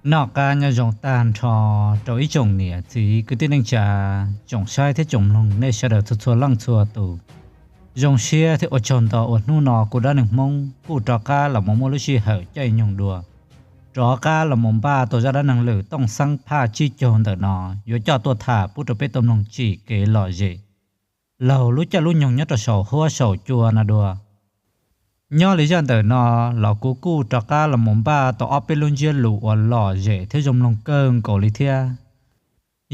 Noj qab nyob zoo tag nrho rau ib tsoom niam txiv kwv tij neej tsa, tsoom saib thiab tsoom mloog nej sawv daws txhua txhua leej txhua tus. Zoo siab thiab ua tsaug ntau uas hnub no kuv dab neeg Hmoob kuj rov qab los mus muaj lub sij hawm caij nyoog dua, rov qab los mus npaj tau zaj dab neeg lwm Tooj Xeeb phaj tsib caug ntawm no yuav coj tuaj tham pub rau peb tau mloog tsim kev lom zem laug lub caij lub nyoog nyob rau saum huab saum cua no dua. Nyob li zaj ntawm no los kuv kuj rov qab los mus npaj tau ob peb lub ntsiab lus uas lom zem thiab zoo mloog kawg nkaus li thiab.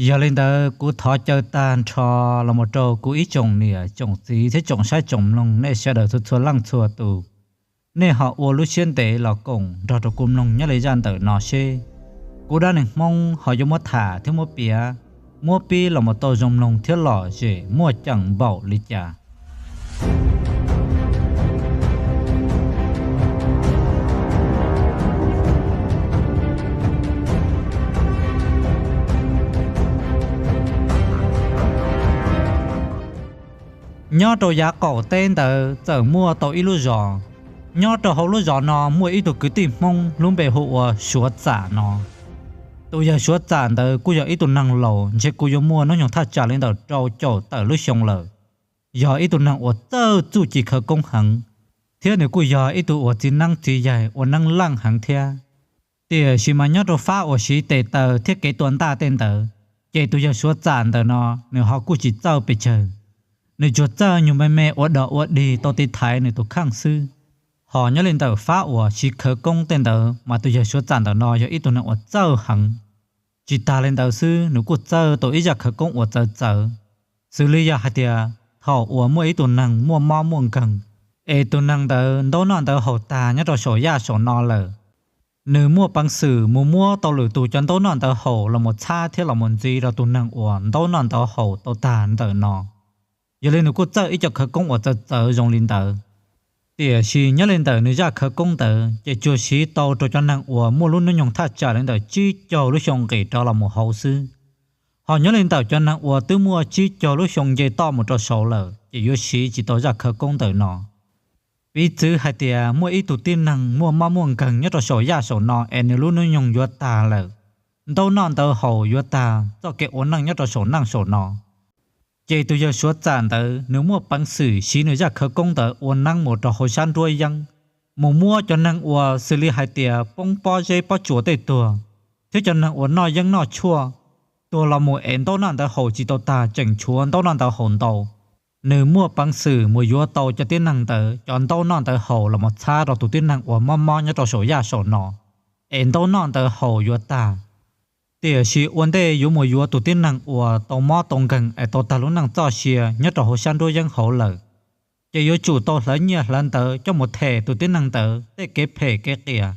Yog li ntawd kuv thov caw tag nrho los mus rau kuv ib tsoom niam tsoom txiv thiab tsoom saib tsoom mloog nej sawv daws txhua txhua leej txhua tus, nej ho ua lub siab ntev los koom nrog rau kuv mloog nyob li zaj ntawm no seb kuv dab neeg Hmoob ho yuav muab tham thiab muab piav, muab pib los mus tau zoo mloog thiab lom zem muaj ceem npaum li cas. Nyob rau yav qaum teb ntawd txawm muaj tau ib lub zos. Nyob rau hauv lub zos no muaj ib tug kwv tij Hmoob lub npe hu ua Suav Txam no. Tus yawg Suav Txam ntawd kuj yog ib tug neeg laus ntshe kuj yuav muaj hnub nyoog thaj tsam li ntawm rau caum tawm lub xyoo lawm. Yog ib tug neeg uas txawj txuj ci khawv koob heev, thiab nws kuj yog ib tug uas txiv neeb txiv yaig ua neeb leej heev thiab. Tiam sis mas nyob rau fab uas siv tes taw thiab kev tua ntaj tej ntawd, ces tus yawg Suav Txam ntawm no nws ho kuj tsis txawj pes tsawg. Nws tsuas txawj nyuag me me ua dog ua dig tau tiv thaiv nws tus kheej xwb. Ho nyob li ntawm fab uas siv khawv koob tej ntawd mas tus yawg Suav Txam ntawm no yog ib tug neeg uas txawj heev. Tsis tas li ntawd xwb, nws kuj txawj tau ib zaj khawv koob uas txawv txawv, xws li yog hais tias thaum uas muaj ib tug neeg muaj mob muaj nkeeg, es tus neeg ntawd ntaub noj ntawv haus tag nyob rau saum yaj saum no lawm, nws muaj peev xwm mus muab tau lwm tus cov ntaub noj ntawv haus los mus txhab thiab los mus ntxiv rau tus neeg uas ntaub noj ntawv haus tau tag ntawm no. Yog li nws kuj txawj ib co khawv koob uas txawv txawv zoo li ntawd. Tiam sis nyob li ntawm nws zaj khawv koob ntawd ces tsuas siv tau rau cov neeg uas muaj lub hnub nyoog thaj tsam li ntawm tsib caug lub xyoo nqis rov los mus hauv xwb. Ho nyob li ntawm cov neeg uas twb muaj tsib caug lub xyoo nce toj mus rau saud lawm ces yuav siv tsis tau zaj khawv koob ntawm no. Piv txwv hais tias muaj ib tug tib neeg muaj mob muaj nkeeg nyob rau saum yaj saum no es nws lub hnub nyoog yuav tag lawm, ntaub noj ntawv haus yuav tag, txoj kev ua neej nyob rau saum neej saum no, ces tus yawg Suav Txam ntawd nws muaj peev xwm siv nws zaj khawv koob ntawd ua neeb mus rau hauv sab nruab yeeb, mus muab cov neeg uas xws li hais tias poob pob zeb pob tsuas tej tuag, thiab cov neeg uas noj yeeb noj tshuaj tuag los mus es ntaub noj ntawv haus tsis tau tag tseem tshuav ntaub noj ntawv haus ntau. Nws muaj peev xwm mus yuav tau cov tib neeg ntawd cov ntaub noj ntawv haus los mus txhab rau tus tib neeg uas mob mob nyob rau saum yaj saum no, es ntaub noj ntawv haus yuav tag. Tiam sis ua ntej yuav mus yuav tus tib neeg uas tau mob tau nkeeg es tau tag lub neej txoj sia nyob rau hauv sab nruab yeeb hauv lawm, ces yuav tsum tau hlawv nyiaj hlawv ntawv coj mus them tus tib neeg ntawd tej kev phem kev qias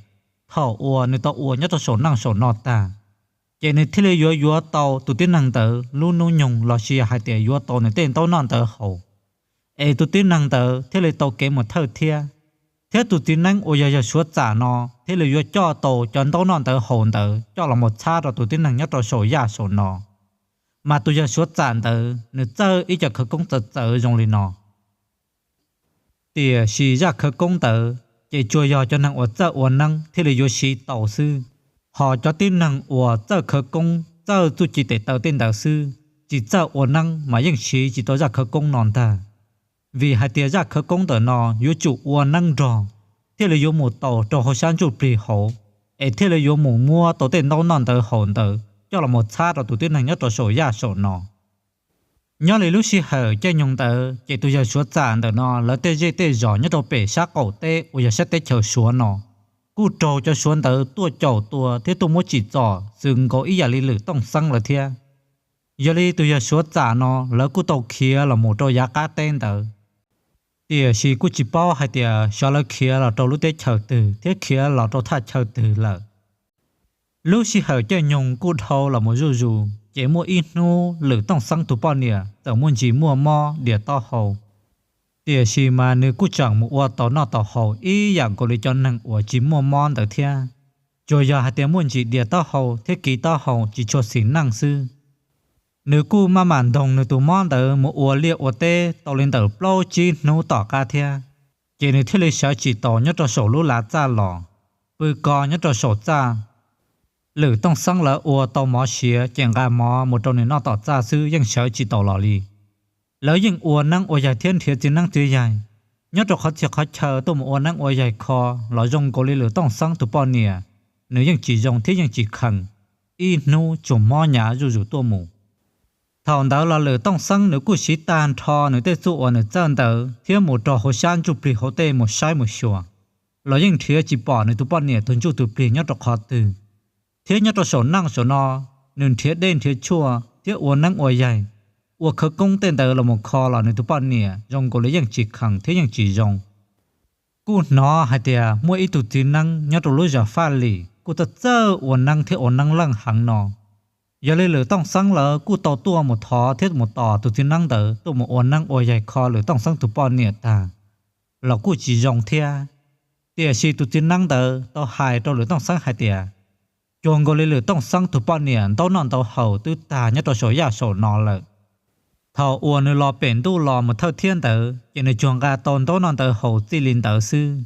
thaum uas nws tau ua nyob rau saum neej saum no tag, ces nws thiaj li yuav yuav tau tus tib neeg ntawd lub hnub nyoog los sis yog hais tias yuav tau nws tej ntaub noj ntawv haus, es tus tib neeg ntawd thiaj li tau kev mus thawj thiab. Thiab tus txiv neeb uas yog yawg Suav Txam no thiaj li yuav coj tau cov ntaub noj ntawv haus ntawd coj los mus txhab rau tus tib neeg nyob rau saum yaj saum no. Mas tus yawg Suav Txam ntawd nws txawj ib co khawv koob txawv txawv zoo li no. Tiam sis zaj khawv koob ntawd ces tsuas yog cov neeg uas txawj ua neeb thiaj li yuav siv tau xwb, ho cov tib neeg uas txawj khawv koob txawj txuj ci tes taw tej ntawd xwb, tsis txawj ua neeb mas yeej siv tsis tau zaj khawv koob no ntag. Vim hais tias zaj khawv koob ntawm no yuav tsum ua neeb nrog, thiaj li yuav mus tau rau hauv sab ntsuj plig hauv, es thiaj li yuav mus muab tau tej ntaub noj ntawv haus ntawd coj los mus txhab rau tus tib neeg nyob rau saum yaj saum no. Nyob li lub sij hawm caij nyoog ntawd ces tus yawg Suav Txam ntawm no lawv tej zej tej zos nyob rau pem sab qaum teb uas yog sab teb chaws Suav no, kuj raug cov Suav ntawd tuaj caum tua thiab tuaj muab tsim txom xws nkaus ib yam li lwm Tooj Xeeb lawm thiab. Yog li tus yawg Suav Txam no lawv kuj tau khiav los mus rau yav qab teb ntawd, tiam sis kuj tsis paub hais tias xyov lawv khiav los rau lub teb chaws twg thiab khiav los rau thaj chaw twg lawm. Lub sij hawm caij nyoog kuj dhau los mus zuj zus, ces muaj ib hnub lwm Tooj Xeeb tus poj niam txawm muaj ntsis muaj mob diam taub hau. Tiam sis mas nws kuj tseem mus ua tau noj tau haus ib yam nkaus li cov neeg uas tsis muaj mob ntawd thiab, tsuas yog hais tias muaj ntsis diam taub hau thiab kiv taub hau tsis tshua xis neej xwb. Nws kuj maj mam ntoog nws tus mob ntawd mus ua liaj ua teb tau li ntawm plaub tsib hnub tom qab thiab, ces nws thiaj li sawv tsis taus nyob rau saum lub lav txaj los, pw ko nyob rau saum txaj. Lwm Tooj Xeeb lawv ua tau mov siav ces nqa mov mus rau nws noj tom txaj xwb yeej sawv tsis taus los li. Lawv yeej ua neeb ua yaig thiab nrhiav txiv neeb txiv yaig nyob rau qhov txhia qhov chaw tuaj mus ua neeb ua yaig kho los zoo nkaus li Lwm Tooj Xeeb tus poj niam, nws yeej tsis zoo thiab yeej tsis khees, ib hnub tsuas mob hnyav zuj zus tuaj mus. Thaum ntawd los Lwm Tooj Xeeb nws kuj siv tag nrho nws tej txuj uas nws txawj ntawd thiab mus rau hauv sab ntsuj plig hauv tej mus saib mus xyuas, los yeej nrhiav tsis pom nws tus poj niam tus ntsuj tus plig nyob rau qhov twg, thiab nyob rau saum neej saum no, nws nrhiav dej nrhiav tshuaj thiab ua neeb ua yaig, ua khawv koob tej ntawd los mus kho los nws tus poj niam zoo nkaus li yeej tsis khees thiab yeej tsis zoo. Kuj hnov hais tias muaj ib tug txiv neeb nyob rau lub zos Faj Lim kuj txawj txawj ua neeb thiab ua neeb leej heev no. Yog li Lwm Tooj Xeeb lawv kuj tau tuaj mus thov thiab mus tos tus txiv neeb ntawd tuaj mus ua neeb ua yaig kho Lwm Tooj Xeeb tus poj niam tag, los kuj tsis zoo thiab. Tiam sis tus txiv neeb ntawd tau hais rau Lwm Tooj Xeeb hais tias, cuag nkaus li Lwm Tooj Xeeb tus poj niam ntaub noj ntawv haus twb tag nyob rau saum yaj saum no lawm. Thaum uas nws los pem ntuj los mus thawj thiab ntawd ces nws tsuas nqa tau ntaub noj ntawv haus txij li ntawd xwb.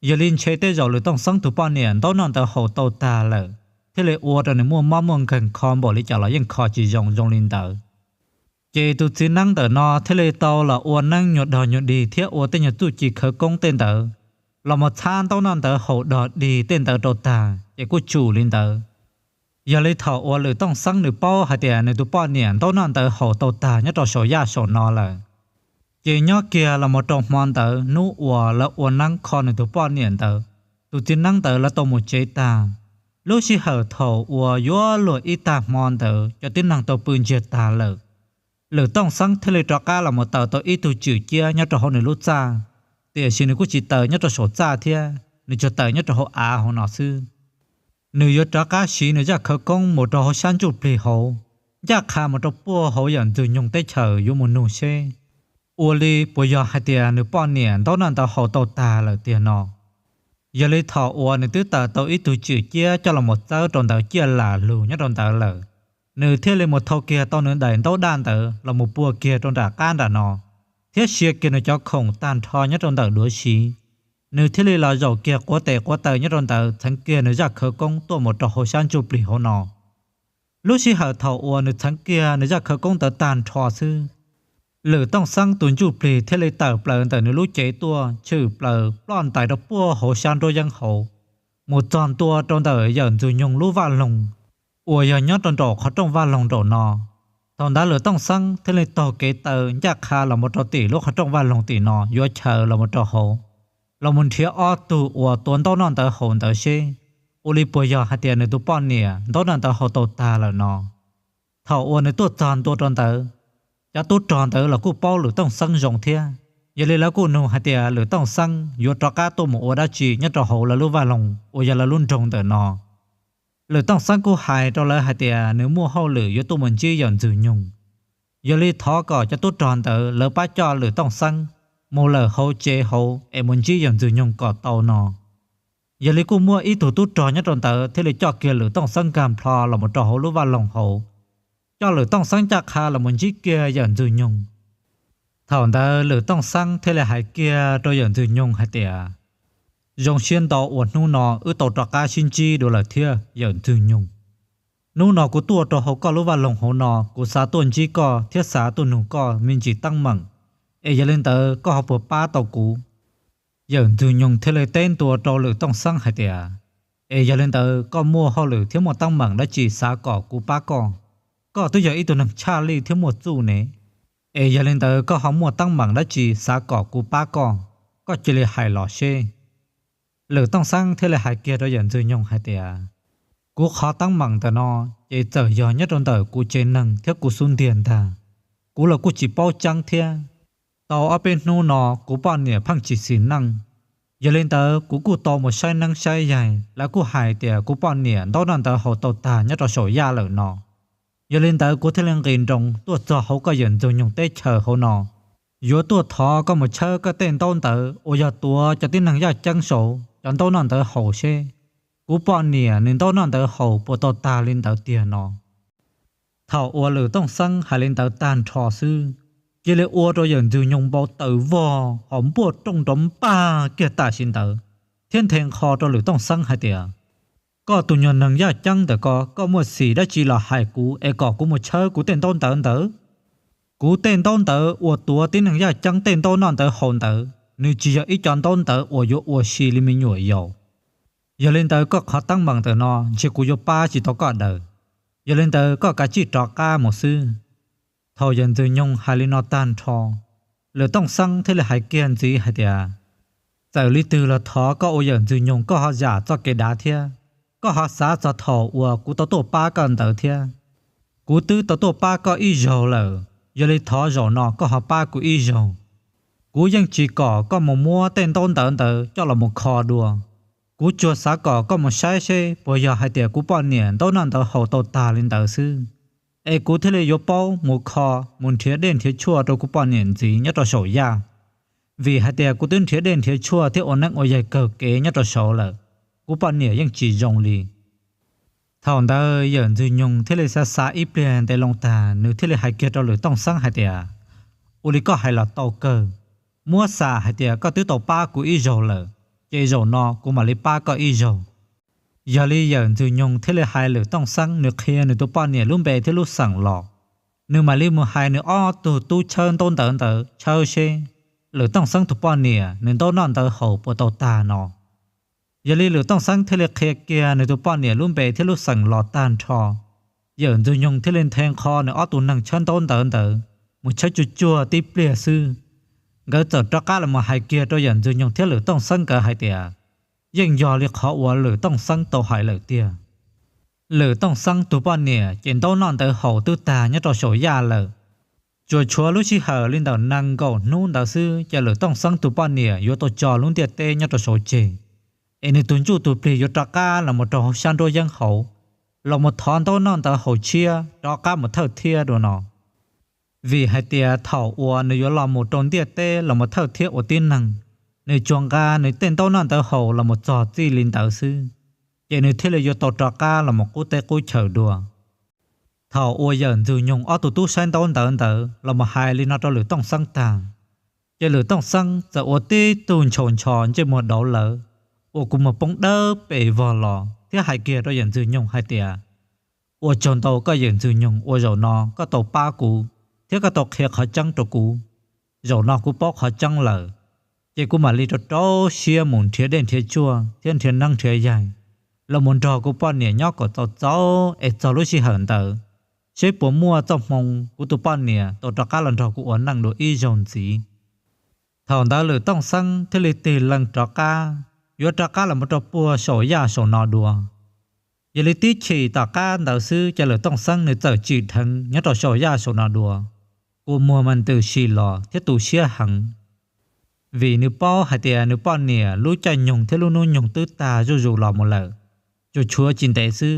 Yog li ntshe tej zaum Lwm Tooj Xeeb tus poj niam ntaub noj ntawv haus tau tag lawm, thiaj li ua rau nws muaj mob muaj nkeeg kho npaum li cas los yeej kho tsis zoo zoo li ntawd. Ces tus txiv neeb ntawm no thiaj li tau los ua neeb nyuag dog nyuag dig thiab ua tej nyuag txuj ci khawv koob tej ntawd, los mus txhab ntaub noj ntawv haus dog dig tej ntawd rau tag ces kuj tsum li ntawd. Yog li thaum uas Lwm Tooj Xeeb nws paub hais tias nws tus poj niam ntaub noj ntawv haus tau tag nyob rau saum yaj saum no lawm, ces nyob kiag los mus rau hmo ntawd hnub uas lawv ua neeb kho nws tus poj niam ntawd, tus txiv neeb ntawd lawv tau mus tsev tag. Lub sij hawm thaum uas yuav luag ib tag hmo ntawd cov tib neeg tau pw ntsiag tag lawm, Lwm Tooj Xeeb thiaj li rov qab los mus taws tau ib tug tswm ciab nyob rau hauv nws lub txaj, tiam sis nws kuj tsis taws nyob rau saum txaj thiab, nws tsuas taws nyob rau hauv av hauv no xwb. Nws yuav rov qab siv nws zaj khawv koob mus rau hauv sab ntsuj plig hauv, ncaj qha mus rau puag hauv yawm ntxwg nyoog teb chaws yuav mus nug seb ua li puas yog hais tias nws poj niam ntaub noj ntawv haus tau tag lawm tiag no. Yog li thaum uas nws twb taws tau ib tug tswm ciab coj los mus txawb rau ntawd ciaj lam lug nyob rau ntawd lawm, nws thiaj li mus thau kiag tau nws daim ntaub daj ntawd los mus pua kiag rau nram qab nram no, thiab sia kiag nws cov khoom tag nrho nyob rau ntawm duav siv. Nws thiaj li los zaum kiag quav tes quav taw nyob rau ntawd txheev kiag nws zaj khawv koob tuaj mus rau hauv sab ntsuj plig hauv no. Lub sij hawm thaum uas nws txheev kiag nws zaj khawv koob ntawd tag nrho xwb, Lwm Tooj Xeeb tus ntsuj plig thiaj li tawm plaws ntawm nws lub cev tuaj tshwm plaws ploj ntais rau puag hauv sab nruab yeeb hauv, mus txog ntua rau ntawm yawm ntxwg nyoog lub vaj loog uas yog nyob rau nraum qhov rooj vaj loog nraum no. Thaum ntawd Lwm Tooj Xeeb thiaj li taug kev taw ncaj qha los mus rau tim lub qhov rooj vaj loog tim no yuav chaws los mus rau hauv, los mus nrhiav ob tug uas tuav ntaub noj ntawv haus ntawd seb ua li puas yog hais tias nws tus poj niam ntaub noj ntawv haus tau tag lawm no. Thaum uas nws tuaj txog ntua rau ntawd, cov tub rog ntawd los kuj paub Lwm Tooj Xeeb zoo thiab, yog li lawv kuj nug hais tias Lwm Tooj Xeeb yuav rov qab tuaj mus ua dab tsi nyob rau hauv lawv lub vaj loog uas yog lawv lub nroog ntawm no. Lwm Tooj Xeeb kuj hais rau lawv hais tias nws muaj hauj lwm yuav tuaj mus ntsib yawm ntxwg nyoog, yog li thov kom cov tub rog ntawd lawv pab coj Lwm Tooj Xeeb mus lawm hauv tsev hauv es mus ntsib yawm ntxwg nyoog kom tau no. Yog li kuj muaj ib tug tub rog nyob rau ntawd thiaj li coj kiag Lwm Tooj Xeeb nkag nplho los mus rau hauv lub vaj loog hauv, coj Lwm Tooj Xeeb ncaj qha los mus ntsib kiag yawm ntxwg nyoog. Thaum ntawd Lwm Tooj Xeeb thiaj li hais kiag rau yawm ntxwg nyoog hais tias, zoo siab ntau uas hnub no wb tau rov qab sib ntsib dua lawm thiab yawm ntxwg nyoog. Hnub no kuv tuaj rau hauv koj lub vaj loog hauv no kuv xav tuaj ntsib koj thiab xav tuaj nug koj me ntsis teeb meem, es yog li ntawd koj ho puas pab tau kuv? Yawm ntxwg nyoog thiaj li teb ntua rau Lwm Tooj Xeeb hais tias, es yog li ntawd koj muaj hauj lwm thiab muaj teeb meem dab tsi xav kom kuv pab koj? Koj twb yog ib tug neeg tshaj lij thiab muaj txuj ne, es yog li ntawd koj ho muaj teeb meem dab tsi xav kom kuv pab koj? Koj cia li hais los seb. Lwm Tooj Xeeb thiaj li hais kiag rau yawm ntxwg nyoog hais tias, kuv qhov teeb meem ntawm no ces txawm yog nyob rau ntawm kuv tsev neeg thiab kuv xub ntiag ntag. Kuv los kuj tsis paub tseeb thiab. Tau ob peb hnub no kuv poj niam pheej tsis xis neej, yog li ntawd kuv kuj tau mus saib neeb saib yaig, lawv kuj hais tias kuv poj niam ntaub noj ntawv haus tau tag nyob rau saum yaj lawm no. Yog li ntawd kuv thiaj li nqis nroos tuaj txog hauv koj yawm ntxwg nyoog teb chaws hauv no, yuav tuaj thov koj mus tshawb koj tej ntaub ntawv uas yog tuav cov tib neeg yaj ceeb saud cov ntaub noj ntawv haus seb kuv poj niam nws ntaub noj ntawv haus puas tau tag li ntawd tiag no. Thaum uas Lwm Tooj Xeeb hais li ntawd tag nrho xwb, cia li ua rau yawm ntxwg nyoog npau taws vog ho npuaj rooj nrov npag kiag tam sim ntawd, thiab nthe nqho rau Lwm Tooj Xeeb hais tias, Koj tus nyuag neeg yaj ceeb ntawm ko, koj muaj xim dab tsi los hais kuv es kom kuv mus tshawb kuv tej ntaub ntawv ntawd? Kuv tej ntaub ntawv uas tuav tib neeg yaj ceeb tej ntaub noj ntaub haus ntawd, nws tsis yog ib co ntaub ntawv uas yuav ua si li me nyuam yaus. Yog li ntawd koj qhov teeb meem ntawm no ntshe kuv yuav pab tsis tau koj daws. Yog li ntawd koj kav tsij rov qab mus xwb. Thaum yawm Ntxwg Nyoog hais li no tag nrho, Lwm Tooj Xeeb thiaj li hais kiag ntxiv hais tias, Txawm li twg los thov koj ua yawm Ntxwg Nyoog koj ho zam txoj kev dav thiab, koj ho xav txog thaum uas kuv tau tuaj pab koj ntawd thiab. Kuv twb tau tuaj pab koj ib zaug lawm, yog li thov zaum no koj ho pab kuv ib zaug. Kuv yeej tsis kom koj mus muab tej ntaub ntawv ntawd coj los mus kho dua. Kuv tsuas xav kom koj mus saib seb puas yog hais tias kuv poj niam ntaub noj ntaub haus tau tag li ntawd xwb, es kuv thiaj li yuav paub mus kho, mus nrhiav dej nrhiav tshuaj rau kuv poj niam ntxiv nyob rau saum yaj. Vim hais tias kuv twb nrhiav dej nrhiav tshuaj thiab ua neeb ua yaig kawg kev nyob rau saud lawm, kuv poj niam yeej tsis zoo li. Thaum ntawd yawm Ntxwg Nyoog thiaj li xav xav ib pliag ntev loo tag, nws thiaj li hais kiag rau Lwm Tooj Xeeb hais tias, Ua li koj hais los tau kawg. Muab xam hais tias koj twb tau pab kuv ib zaug lawm, ces zaum no kuv mam li pab koj ib zaug. Yog li yawm Ntxwg Nyoog thiaj li hais Lwm Tooj Xeeb nws qhia nws tus poj niam lub npe thiab lub xeem los. Nws mam li mus hais nws ob tug tub tshawb ntaub ntawv ntawd tshawb seb Lwm Tooj Xeeb tus poj niam nws ntaub noj ntaub haus puas tau tag no. Yog li Lwm Tooj Xeeb thiaj li qhia kiag nws tus poj niam lub npe thiab lub xeem los tag nrho. Yawm Ntxwg Nyoog thiaj li nthe nqho nws ob tug neeg tshawb ntaub ntawv ntawd mus tshawb tsuag tsuag tib pliag xwb, nkawd txawm rov qab los mus hais kiag rau yawm Ntxwg Nyoog thiab Lwm Tooj Xeeb nkawd hais tias, Yeej yog li qhov uas Lwm Tooj Xeeb tau hais lawm tiag. Lwm Tooj Xeeb tus poj niam ces ntaub noj ntaub haus twb tag nyob rau saum yaj lawm. Tsuas tshuav lub sij hawm li ntawm nees nkaum hnub ntawd xwb ces Lwm Tooj Xeeb tus poj niam yuav tau tso lub ntiaj teb nyob rau saud tseg, es nws tus ntsuj tus plig yuav rov qab los mus rau hauv sab nruab yeeb hauv, los mus thov ntaub noj ntaub haus tshiab rov qab mus thawj thiab dua no. Vim hais tias thaum uas nws yuav los mus rau ntiaj teb los mus thawj thiab ua tib neeg, nws tsuas nqa nws tej ntaub noj ntaub haus los mus txog txij li ntawd xwb, ces nws thiaj li yuav tau rov qab los mus qub teb qub chaws dua. Thaum uas yawm Ntxwg Nyoog ob tug tub saib ntaub ntawv ntawd los mus hais li no rau Lwm Tooj Xeeb tag, ces Lwm Tooj Xeeb txawm ua tib tug ntshaus ntsho ntsej muag dauv lawv, ua kua muag poob dawb pes vog los thiab hais kiag rau yawm Ntxwg Nyoog hais tias, Ua tsaug ntau koj yawm Ntxwg Nyoog uas zaum no koj tau pab kuv thiab koj tau qhia qhov tseeb rau kuv. Zaum no kuv paub qhov tseeb lawm, ces kuv mam li rau rau siab mus nrhiav dej nrhiav tshuaj thiab nrhiav neeb nrhiav yaig, los mus nrog kuv poj niam nyob kom txaus txaus es txog lub sij hawm ntawd, seb puas muaj txoj hmoo kuv tus poj niam tau rov qab los nrog kuv ua neej dua ib zaug ntxiv. Thaum ntawd Lwm Tooj Xeeb thiaj li tig lees rov qab, yuav rov qab los mus rau puag saum yaj saum no dua. Yog li tib chim tom qab ntawd xwb ces Lwm Tooj Xeeb nws txawm tsim dheev nyob rau saum yaj saum no dua, kua muag mas ntws si los thiab tu siab heev. Vim nws paub hais tias nws poj niam lub caij nyoog thiab lub hnub nyoog twb tag zuj zus los mus lawm, tsuas tshuav tsis ntev xwb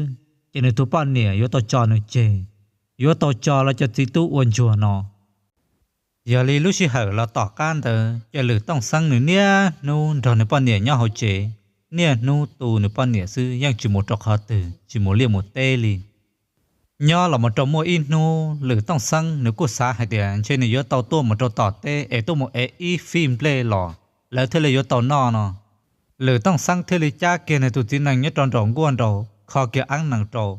ces nws tus poj niam yuav tau tso nws tseg, yuav tau tso los cov txiv tub ua ntsuag no. Yog li lub sij hawm los tom qab ntawd ces Lwm Tooj Xeeb nws niaj hnub nrog nws poj niam nyob hauv tsev, niaj hnub tu nws poj niam xwb yeej tsis mus rau qhov twg, tsis mus liaj mus teb li. Nyob los mus rau muaj ib hnub Lwm Tooj Xeeb nws kuj xav hais tias ntshe nws yuav tau tuaj mus rau tom teb es tuaj mus ev ib fij nplej los lawv thiaj li yuav tau noj no. Lwm Tooj Xeeb thiaj li cab kiag nws tus txiv nees nyob rau nraum nkuaj nraud kho kiag eeb nees rau,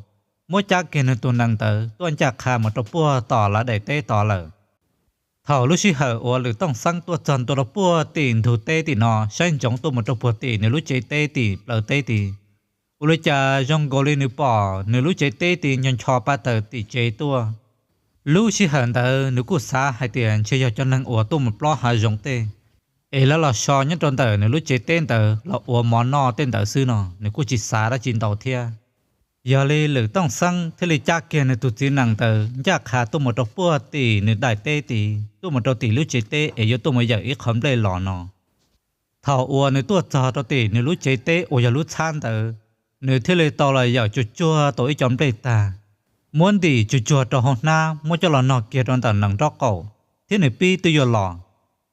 muab cab kiag nws tus nees ntawd tuaj ncaj qha mus rau puag tom lawv daim teb tod lawm. Thaum lub sij hawm uas Lwm Tooj Xeeb tuaj txog ntua rau puag tim ntug teb tim no saib ntsoov tuaj mus rau puag tim nws lub tsev teb tim plawv teb tid, ua li cas zoo nkaus li nws pom nws lub tsev teb tid ncho ncho pa taws tim tsev tuaj. Lub sij hawm ntawd nws kuj xav hais tias ntshe yog cov neeg uas tuaj mus plob hav zoov tej, es lawv los so nyob rau ntawm nws lub tsev teb ntawd los ua mov noj tej ntawd xwb no, nws kuj tsis xav dab tsi ntau thiab. Yog li Lwm Tooj Xeeb thiaj li cab kiag nws tus txiv nees ntawd ncaj qha tuaj mus rau puag tim nws daim teb tid, tuaj mus rau tim lub tsev teb es yuav tuaj mus yawm ib qho nplej los no. Thaum uas nws tuaj txog rau tim nws lub tsev teb uas yog lub txhab ntawd, nws thiaj li tau los yawm tsuag tsuag tau ib co nplej tag, muab ntim tsuag tsuag rau hauv hnab muab coj los nog kiag rau ntawm nees nraub qaum, thiab nws pib twb yuav los.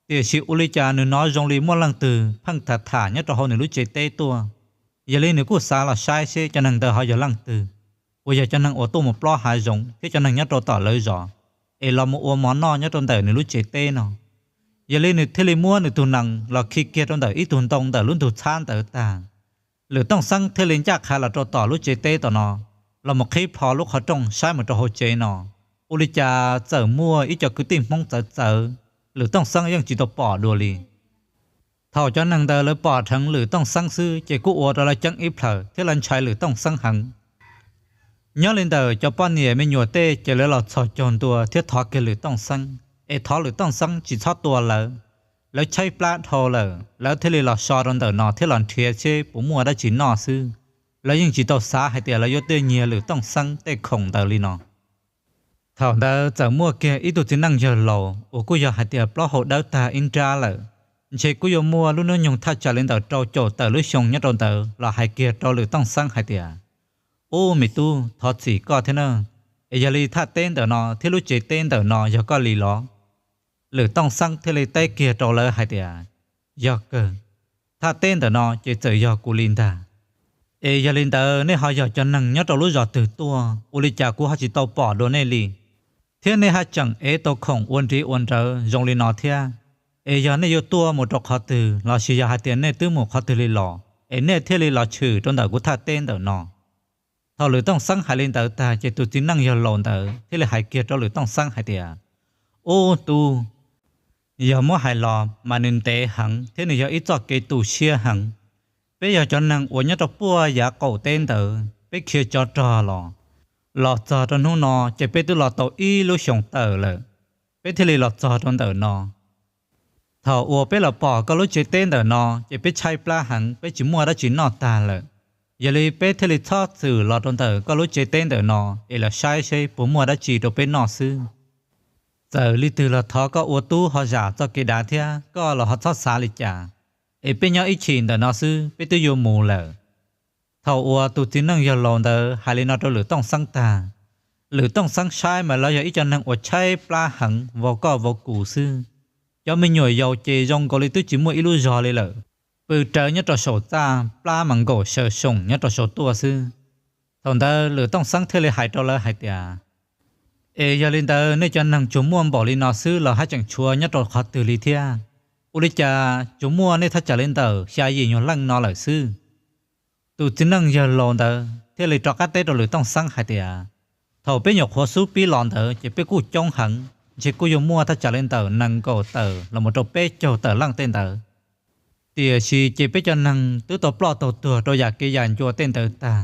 Tiam sis ua li cas nws hnov zoo li muaj leej twg pheej tham tham nyob rau hauv nws lub tsev teb tuaj. Yog li nws kuj xav los saib seb cov neeg ntawd ho yog leej twg, uas yog cov neeg uas tuaj mus plob hav zoov thiab cov neeg nyob rau tom lawv zos, es los mus ua mov noj nyob rau ntawm nws lub tsev teb no. Yog li nws thiaj li muab nws tus nees los khi kiag rau ntawm ib tug ntoo ntawm lub ntug txhab ntawd tag, Lwm Tooj Xeeb thiaj li ncaj qha los rau tom lub tsev teb tom no, los mus qhib plho lub qhov rooj saib mus rau hauv tsev no, ua li cas txawm muaj ib co kwv tij Hmoob txawv txawv, Lwm Tooj Xeeb yeej tsis tau pom dua li. Thaum cov neeg ntawd lawv pom dheev Lwm Tooj Xeeb xwb ces kuj ua rau lawv ceeb ib plhaws thiab lawv ntshai Lwm Tooj Xeeb heev. Nyob li ntawm cov poj niam me nyuam tej ces lawv los txhos caug ntua thiab thov kiag Lwm Tooj Xeeb es thov Lwm Tooj Xeeb tsis txhob tua lawv. Lawv tshaib plab dhau lawm, lawv thiaj li los so rau ntawm no thiab los nrhiav seb puas muaj dab tsi noj xwb. Lawv yeej tsis tau xav hais tias lawv yuav tuaj nyiag Lwm Tooj Xeeb tej khoom ntawd li no. Thaum ntawd txawm muaj kiag ib tug txiv neej yawg laus uas kuj yog hais tias plaub hau dawb tag ib nrab lawm, ntshe kuj yuav muaj lub hnub nyoog thaj tsam li ntawm rau caum tawm lub xyoo nyob rau ntawd los hais kiag rau Lwm Tooj Xeeb hais tias, Ub, me tub, thov txim koj thiab na, es yog li thaj teb ntawm no thiab lub tsev teb ntawm no yog koj li los? Lwm Tooj Xeeb thiaj li teb kiag rau lawv hais tias, Yog kawg, thaj teb ntawm no ces txawm yog kuv li ntag. Es yog li ntawd nej ho yog cov neeg nyob rau lub zos twg tuaj, ua li cas kuv ho tsis tau pom dua nej li, thiab nej haj tseem ev tau khoom ua nriv ua nrawv zoo li no thiab? Es yog nej yuav tuaj mus rau qhov twg lossis yog hais tias nej twb mus qhov twg li los es nej thiaj li los tshwm rau ntawm kuv thaj teb ntawm no? Thaum Lwm Tooj Xeeb hais li ntawd tag ces tus txiv neej yawg laus ntawd thiaj li hais kiag rau Lwm Tooj Xeeb hais tias, Ub tub, yog muab hais los mas nws ntev heev thiab nws yog ib txoj kev tu siab heev. Peb yog cov neeg uas nyob rau puag yav qaum teb ntawd, peb khiav tsov rog los, los txog rau hnub no ces peb twb los tau ib lub xyoos tawm lawm, peb thiaj li los txog rau ntawm no. Thaum uas peb los pom koj lub tsev teb ntawm no ces peb tshaib plab heev, peb tsis muaj dab tsi noj tag lawm. Yog li peb thiaj li txhob txwm los rau ntawm koj lub tsev teb ntawm no es los saib seb puas muaj dab tsi rau peb noj xwb. Txawm li twg los thov koj ua tub ho zam txoj kev dav thiab, koj los ho txhob xav li cas. Es peb nyob ib chim ntawm no xwb, peb twb yuav mus lawm. Thaum uas tus txiv neej yawg laus ntawd hais li no rau Lwm Tooj Xeeb tag, Lwm Tooj Xeeb saib mas lawv yog ib co neeg uas tshaib plab heev, vau koj vau kuv xwb. Cov me nyuam yaus ces zoo nkaus li twb tsis muaj ib lub zog li lawm, pw rawv nyob rau saum txaj, plab mas nkaum saw soom nyob rau saum tuaj xwb. Thaum ntawd Lwm Tooj Xeeb thiaj li hais rau lawv hais tias, Es yog li ntawd nej cov neeg tsuas muaj npaum li no xwb los haj tseem tshuav nyob rau qhov twg li thiab? Ua li cas tsuas muaj nej thaj tsam li ntawm xya yim nyuag leej no lawm xwb? Tus txiv neej yawg laus ntawd thiaj li rov qab teb rau Lwm Tooj Xeeb hais tias, Thaum peb nyuam qhuav xub pib los ntawd ces peb kuj coob heev, ntshe kuj yuav muaj thaj tsam li ntawm nees nkaum tawm los mus rau peb caug tawm leej tej ntawd. Tiam sis ces peb cov neeg twb tau ploj tau tuag rau yam kev yam ncua tej ntawd tag.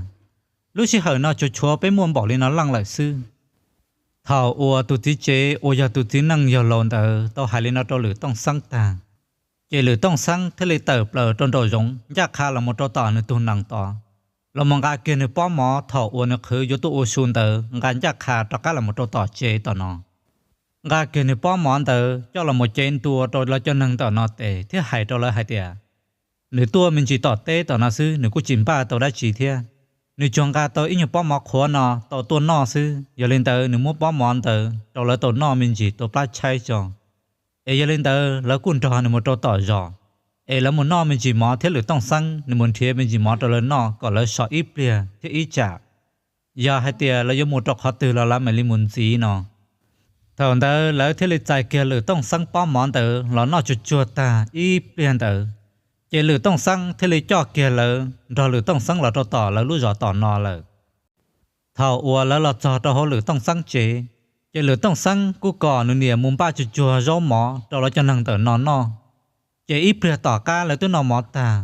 Lub sij hawm no tsuas tshuav peb muaj npaum li no leej lawm xwb. Thaum uas tus txiv tsev uas yog tus txiv neej yawg laus ntawd tau hais li no rau Lwm Tooj Xeeb tag, ces Lwm Tooj Xeeb thiaj li tawm plaws rau nraum zoov ncaj qha los mus rau tom nws tus nees tod, los mus nqa kiag nws pob mov thaum uas nws qhwv yuav tuaj ua su ntawd nqa ncaj qha rov qab los mus rau tom tsev tom no. Nqa kiag nws pob mov ntawd coj los mus cev ntua rau lawv cov neeg tom no tes thiab hais rau lawv hais tias, Nws tuaj me ntsis tom teb tom no xwb, nws kuj tsis npaj tau dab tsi thiab. Nws tsuas nqa tau ib nyuag pob mov qhuav no tau tuaj noj xwb, yog li ntawd nws muab pob mov ntawd rau lawv tau noj me ntsis tua plab tshaib tso. Es yog li ntawd lawv kuj nrog nws mus rau tom zos, es lawv mus noj me ntsis mov thiab Lwm Tooj Xeeb nws mus nrhiav me ntsis mov rau lawv noj kom lawv so ib pliag thiab ib tsam, yog hais tias lawv yuav mus rau qhov twg los lawv mam li mus ntxiv no. Thaum ntawd lawv thiaj li txais kiag Lwm Tooj Xeeb pob mov ntawd los noj tsuag tsuag tag ib pliag ntawd, ces Lwm Tooj Xeeb thiaj li coj kiag lawv nrog Lwm Tooj Xeeb los rau tom lawv lub zos tom no lawm. Thaum uas lawv los txog rau hauv Lwm Tooj Xeeb tsev, ces Lwm Tooj Xeeb kuj kom nws niam mus npaj tsuag tsuag zaub mov rau lawv cov neeg ntawm no noj. Ces ib pliag tom qab lawv twb noj mov tag,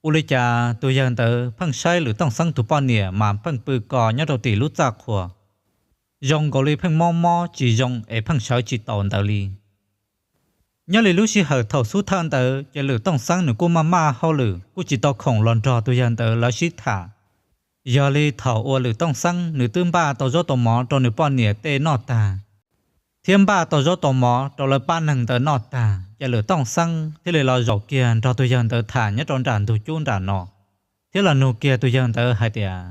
ua li cas tus yawg ntawd pheej saib Lwm Tooj Xeeb tus poj niam mas pheej pw ko nyob rau tim lub txaj qhua, zoo nkaus li pheej mob mob tsis zoo es pheej sawv tsis taus ntawd li. Nyob li lub sij hawm thaum xub thawj ntawd ces Lwm Tooj Xeeb nws kuj maj maj hauj lwm kuj tsis tau khoom los nrog tus yawg ntawd lawv sib tham. Yog li thaum uas Lwm Tooj Xeeb nws twb npaj tau zaub tau mov rau nws poj niam tej noj tag, thiab npaj tau zaub tau mov rau lawv pab neeg ntawd noj tag, ces Lwm Tooj Xeeb thiaj li los zaum kiag nrog tus yawg ntawd tham nyob rau nram ntug cub nram no, thiab los nug kiag tus yawg ntawd hais tias,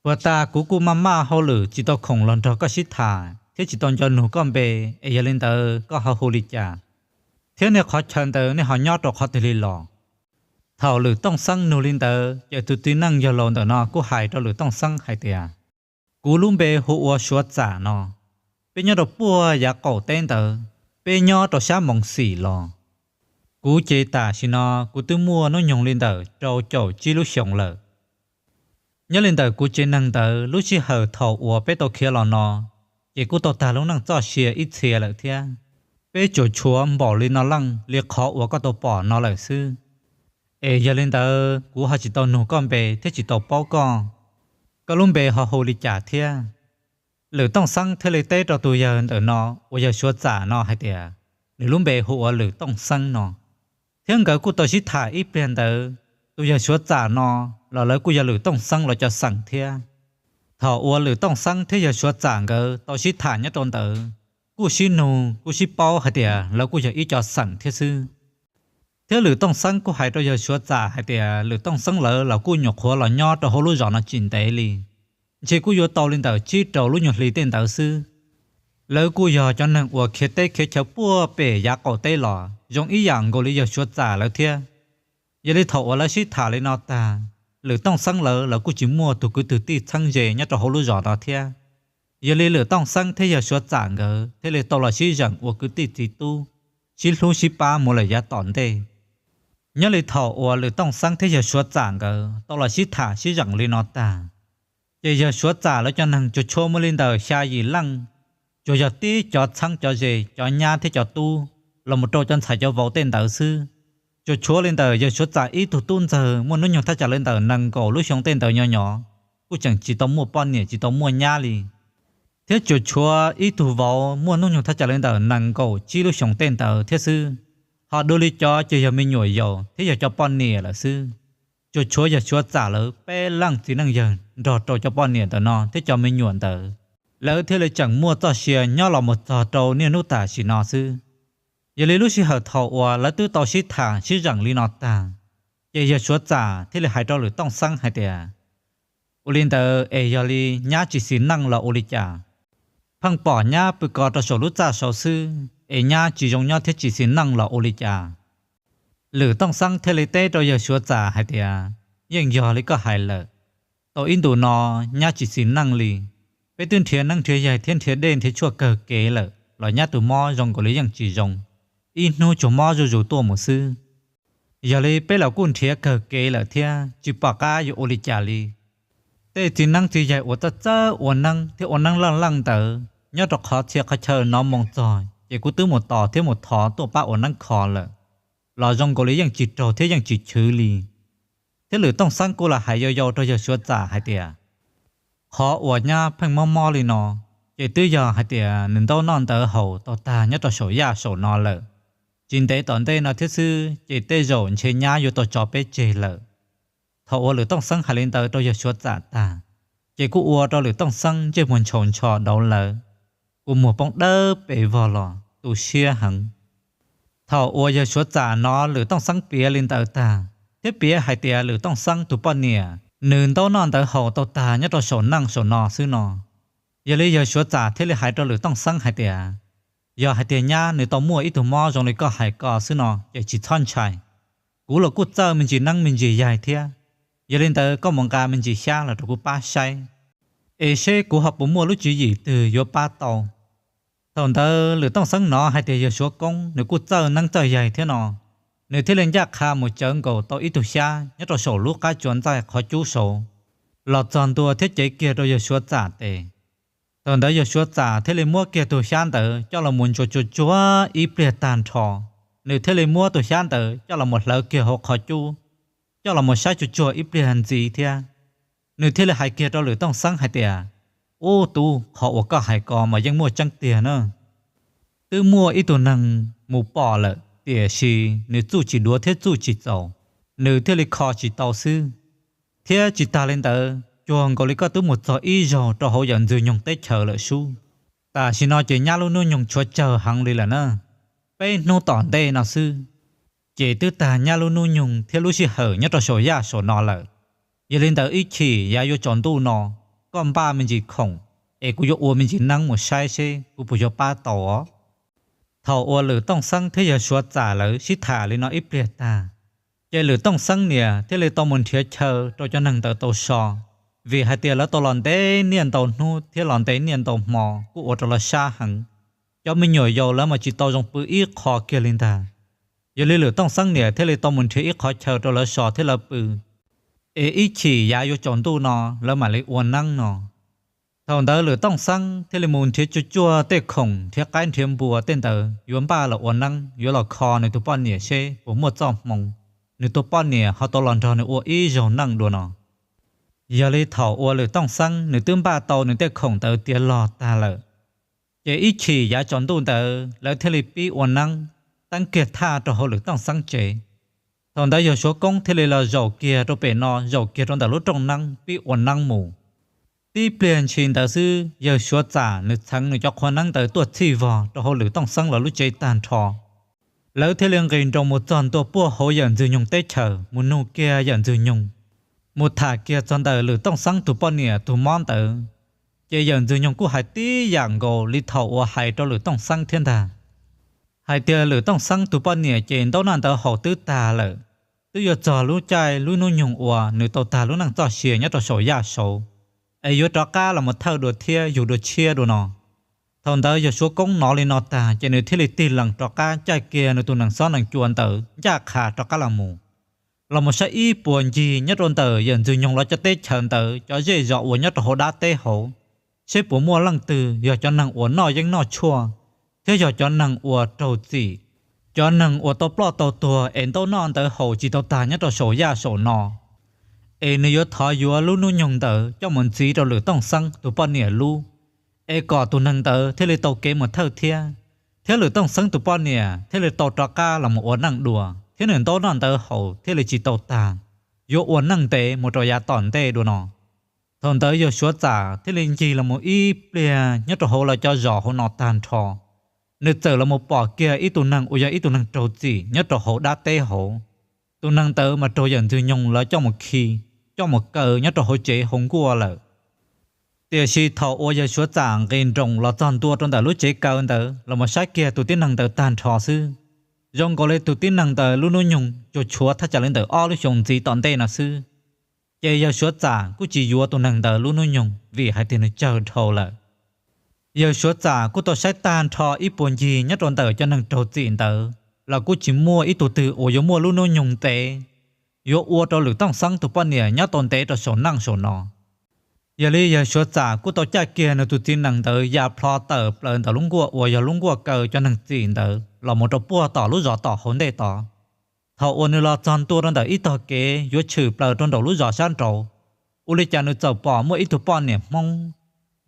Puag ta kuv kuj maj maj hauj lwm tsis tau khoom los nrog koj sib tham thiab tsis tau nco nug koj npe, es yog li ntawd koj ho hu li cas, thiab nej qhov chaw ntawd nej ho nyob rau qhov twg li los? Thaum Lwm Tooj Xeeb nug li ntawd ces tus txiv neej yawg laus ntawm no kuj hais rau Lwm Tooj Xeeb hais tias, Kuv lub npe hu ua Suav Txam no, peb nyob rau puag yav qaum teb ntawd, peb nyob rau sab Moos Xim los. Kuv ces tam sim no kuv twb muaj hnub nyoog li ntawm rau caum tsib lub xyoos lawm, Nyob li ntawm kuv tsev neeg ntawd, lub sij hawm thaum uas peb tau khiav los no, ces kuj tau tag lub neej txoj sia ib txhia lawm thiab. Peb tsuas tshuav npaum li no leej li qhov uas koj tau pom no lawm xwb. Es yog li ntawd kuv ho tsis tau nug koj npe thiab tsis tau paub koj, koj lub npe ho hu li cas thiab? Lwm Tooj Xeeb thiaj li teb rau tus yawg ntawm no uas yawg Suav Txam no hais tias nws lub npe hu ua Lwm Tooj Xeeb no. Thiab nkawd kuj tau sib tham ib pliag ntawd, tus yawg Suav Txam no los lawv kuj yog Lwm Tooj Xeeb lawv cov xeem thiab. Thaum uas Lwm Tooj Xeeb thiab yawg Suav Txam nkawd tau sib tham nyob rau ntawd, kuj sib nug kuj sib paub hais tias lawv kuj yog ib cov xeem thiab xwb. Thiab Lwm Tooj Xeeb kuj hais rau yawg Suav Txam hais tias Lwm Tooj Xeeb lawv los kuj nyuam qhuav los nyob rau hauv lub zos no tsis ntev li, ntshe kuj yuav tau li ntawm tsib rau lub nyuag hli tej ntawd xwb. Lawv kuj yog cov neeg uas khiav teb khiav chaw puag pem yav qaum teb los zoo ib yam nkaus li yawg Suav Txam lawv thiab. Yog li thaum uas lawv sib tham li no tag, Lwm Tooj Xeeb lawv los kuj tsis muaj tus kwv tij txheeb ze nyob rau hauv lub zos no thiab. Yog li Lwm Tooj Xeeb thiab yawg Suav Txam nkawd thiaj li tau los sib zeem ua kwv tij txiv tub, sib hlub sib pab mus lawm yav tom ntej. Nyob li thaum uas Lwm Tooj Xeeb thiab yawg Suav Txam nkawd tau los sib tham sib zeem li no tag, ces yawg Suav Txam lawv cov neeg tsuas tshuav muaj li ntawm xya yim leej, tsuas yog tib cov txheeb cov ze, cov nyab thiab cov tub, los mus rau cov ntxhais cov vauv tej ntawd xwb. Tsuas tshuav li ntawm yawg Suav Txam ib tug tub ntxawg muaj hnub nyoog thaj tsam li ntawm nees nkaum lub xyoo tej ntawd nyob nyob, kuj tseem tsis tau muaj poj niam tsis tau muaj nyab li. Thiab tsuas tshuav ib tug vauv muaj hnub nyoog thaj tsam li ntawm nees nkaum tsib lub xyoo tej ntawd thiab xwb. Ho dua li cov ces yog me nyuam yaus thiab yog cov poj niam lawm xwb. Tsuas tshuav yawg Suav Txam lawv peb leej txiv neej yawg nrog rau cov poj niam ntawm no thiab cov me nyuam ntawd, lawv thiaj li tseem muaj txoj sia nyob los mus txog rau niaj hnub tam sim no xwb. Yog li lub sij hawm thaum uas lawv twb tau sib tham sib zeem li no tag, ces yawg Suav Txam thiaj li hais rau Lwm Tooj Xeeb hais tias, ua li ntawd es yog li nyab tsis xis neej los ua li cas? Pheej pom nyab pw ko rau saum lub txaj saud xwb es nyab tsis zoo nyob thiab tsis xis neej los ua li cas? Lwm Tooj Xeeb thiaj li teb rau yawg Suav Txam hais tias, yeej yog li koj hais lawm. Tau ib ntus no nyab tsis xis neej li. Peb twb nrhiav neeb nrhiav yaig thiab nrhiav dej nrhiav tshuaj kawg kev lawm los nyab tus mob zoo nkaus li yeej tsis zoo, ib hnub tsuas mob zuj zus tuaj mus xwb. Yog li peb los kuj nrhiav kawg kev lawm thiab tsis pom qab yuav ua li cas li. Tej txiv neeb txiv yaig uas txawj txawj ua neeb thiab ua neeb leej leej ntawd nyob rau qhov txhia qhov chaw nov moo txog ces kuv twb mus tos thiab mus thov tuaj pab ua neeb kho lawm, los zoo nkaus li yeej tsis raug thiab yeej tsis chwv li. Thiab Lwm Tooj Xeeb kuj los hais yau yau rau yawg Suav Txam hais tias, qhov uas nyab pheej mob mob li no, ces twb yog hais tias nws ntaub noj ntawv haus tau tag nyob rau saum yaj saum no lawm. Tsis ntev tom ntej no thiab xwb ces tej zaum ntshe nyab yuav tau tso peb tseg lawm. Thaum uas Lwm Tooj Xeeb hais li ntawd rau yawg Suav Txam tag, ces kuj ua rau Lwm Tooj Xeeb ntsej muag ntshaus ntsho dauv lawv, kua muag poob dawb pes vog los tu siab heev. Thaum uas yawg Suav Txam hnov Lwm Tooj Xeeb piav li ntawd tag, thiab piav hais tias Lwm Tooj Xeeb tus poj niam nws ntaub noj ntawv haus tau tag nyob rau saum neej saum no xwb no, yog li yawg Suav Txam thiaj li hais rau Lwm Tooj Xeeb hais tias, yog hais tias nyab nws tau muaj ib tug mob zoo li koj hais ko xwb no ces tsis txhob ntshai. Kuv los kuj txawj me ntsis neeb me ntsis yaig thiab, yog li ntawd koj mus nqa me ntsis xyab los rau kuv pab saib, es seb kuv ho puas muaj lub tswv yim twg yuav pab tau. Thaum ntawd Lwm Tooj Xeeb hnov hais tias yawg Suav Koob nws kuj txawj neeb txawj yaig thiab no, nws thiaj li ncaj qha mus cawv nkaus tau ib tug xyab nyob rau saum lub qab tsuas ntxaij qhov cub saud, los txog ntua thiab cev kiag rau yawg Suav Txam tes. Thaum ntawd yawg Suav Txam thiaj li muab kiag tus xyab ntawd coj los mus ntsuas tsuag tsuag ib pliag tag nrho, nws thiaj li muab tus xyab ntawd coj los mus hlawv kiag hauv qhov cub, coj los mus saib tsuag tsuag ib pliag ntxiv thiab. Nws thiaj li hais kiag rau Lwm Tooj Xeeb hais tias, ub tub, qhov uas koj hais ko mas yeej muaj tseeb tiag na. Twb muaj ib tug neeg mus pom lawm tiam sis nws txuj tsis duav thiab txuj tsis txaus, nws thiaj li kho tsis tau xwb. Thiab tsis tas li ntawd, cuag nkaus li koj twb mus txog ib zaug rau hauv yawm ntxwg nyoog teb chaws lawm sub. Tam sim no ces nyab lub hnub nyoog tshuav tsawg heev li lawm na. Peb hnub tom ntej no xwb, ces twb tag nyab lub hnub nyoog thiab lub sij hawm nyob rau saum yaj saum no lawm. Yog li ntawd ib chim yav yuav tsaus ntuj no, koj npaj me ntsis khoom, es kuv yuav ua me ntsis neeb mus saib seb kuv puas yuav pab tau os. Thaum uas Lwm Tooj Xeeb thiab yawg Suav Txam lawv sib tham li no ib pliag tag, ces Lwm Tooj Xeeb niam thiaj li tau mus nrhiav chaw rau cov neeg ntawd tau so, vim hais tias lawv tau los ntev niaj ntau hnub thiab los ntev niaj ntau hmo kuj ua rau lawv sab heev. Cov me nyuam yaus lawv mas tsis tau zoo pw ib qho kiag li ntag. Yog li Lwm Tooj Xeeb niam thiaj li tau mus nrhiav ib qhov chaw rau lawv so thiab lawv pw. es ib chim yav yuav tsaus ntuj no lawv mam li ua neeb no. Thaum ntawd Lwm Tooj Xeeb thiaj li mus nrhiav tsuj tsuaj tej khoom, nrhiav qaib nrhiav npua tej ntawd yuav npaj los ua neeb, yuav los kho nws tus poj niam seb puas muaj txoj hmoo, nws tus poj niam ho tau los nrog nws ua ib zaug neej dua no. Yog li thaum uas Lwm Tooj Xeeb nws twb npaj tau nws tej khoom ntawd tiav log tag lawm, ces ib chim yav tsaus ntuj ntawd lawv thiaj li pib ua neeb, teeb kiag thaj rau hauv Lwm Tooj Xeeb tsev. Thaum ntawd yawg Suav Koob thiaj li los zaum kiag rau pem no, zaum kiag rau ntawm lub rooj neeb pib ua neeb mus. Tib pliag ntshis ntawd xwb yawg Suav Txam nws txheev nws cov qhua neeb ntawd tuaj txhij vog rau hauv Lwm Tooj Xeeb lawv lub tsev tag nrho. Lawv thiaj li nqis nroos mus txog ntua puag hauv Yawm Ntxwg Nyoog teb chaws mus nug kiag Yawm Ntxwg Nyoog, mus tham kiag txog ntawm Lwm Tooj Xeeb tus poj niam tus mob ntawd. Ces Yawm Ntxwg Nyoog kuj hais tib yam nkaus li thaum uas hais rau Lwm Tooj Xeeb thiab ntag, hais tias Lwm Tooj Xeeb tus poj niam ces ntaub naj ntawv haus twb tag lawm, twb yuav txog lub caij lub hnub nyoog uas nws tau tag lub neej txoj sia nyob rau saum yaj saud, es yuav rov qab los mus thawj dua thiab yug dua tshiab dua no. Thaum ntawd yawg Suav Koob hnov li no tag ces nws thiaj li tig lees rov qab caij kiag nws tus nees xob nees cua ntawd ncaj qha rov qab los mus, los mus saib ib puas ncig nyob rau ntawm Yawm Ntxwg Nyoog lawv cov teb chaws ntawd cov zej zos uas nyob rau hauv dab teb hauv, seb puas muaj leej twg yog cov neeg uas noj yeeb noj tshuaj, thiab yog cov neeg uas raug txim, cov neeg uas tau ploj tau tuag es ntaub noj ntawv haus tsis tau tag nyob rau saum yaj saum no, es nws yuav thov yuav lub hnub nyoog ntawd coj mus ntxiv rau Lwm Tooj Xeeb tus poj niam lub, es kom tus neeg ntawd thiaj li tau kev mus thawj thiab, thiab Lwm Tooj Xeeb tus poj niam thiaj li tau rov qab los mus ua neej dua thiab nws ntaub noj ntawv haus thiaj li tsis tau tag, yuav ua neej ntev mus rau yav tom ntej dua no. Thaum ntawd yawg Suav Txam thiaj li ncig los mus ib pliag nyob rau hauv lawv cov zos hauv no tag nrho, nws txawm los mus pom kiag ib tug neeg uas yog ib tug neeg raug txim nyob rau hauv dab teb hauv. Tus neeg ntawd mas raug Yawm Ntxwg Nyoog lawv coj mus khi, coj mus kaw nyob rau hauv tsev hauv nkuaj lawm. Tiam sis thaum uas yawg Suav Txam nqis nroos los txog ntua rau ntawm lub tsev kaw ntawd los mus saib kiag tus tib neeg ntawd tag nrho xwb, zoo nkaus li tus tib neeg ntawd lub hnub nyoog tsuas tshuav thaj tsam li ntawm ob lub xyoos ntxiv tom ntej no xwb. Ces yawg Suav Txam kuj tsis yuav tus neeg ntawd lub hnub nyoog vim hais tias nws tsawg dhau lawm. Yawg Suav Txam kuj tau saib tag nrho ib puag ncig nyob rau ntawm cov neeg raug txim ntawd los kuj tsis muaj ib tug twg uas yuav muaj lub hnub nyoog ntev, yuav ua rau Lwm Tooj Xeeb tus poj niam nyob tau ntev rau saum neej saum no. Yog li yawg Suav Txam kuj tau caij kiag nws tus txiv nees ntawd ya plho tawm plaws ntawm lub nkuaj uas yog lub nkuaj kaw cov neeg txim ntawd los mus rau puag tom lub zos tom hauv ntej tod. Thaum uas nws los txog ntua rau ntawm ib tog kev yuav tshwm plaws rau nraum lub zos sab nraud, ua li cas nws txawm pom muaj ib tug poj niam Hmoob,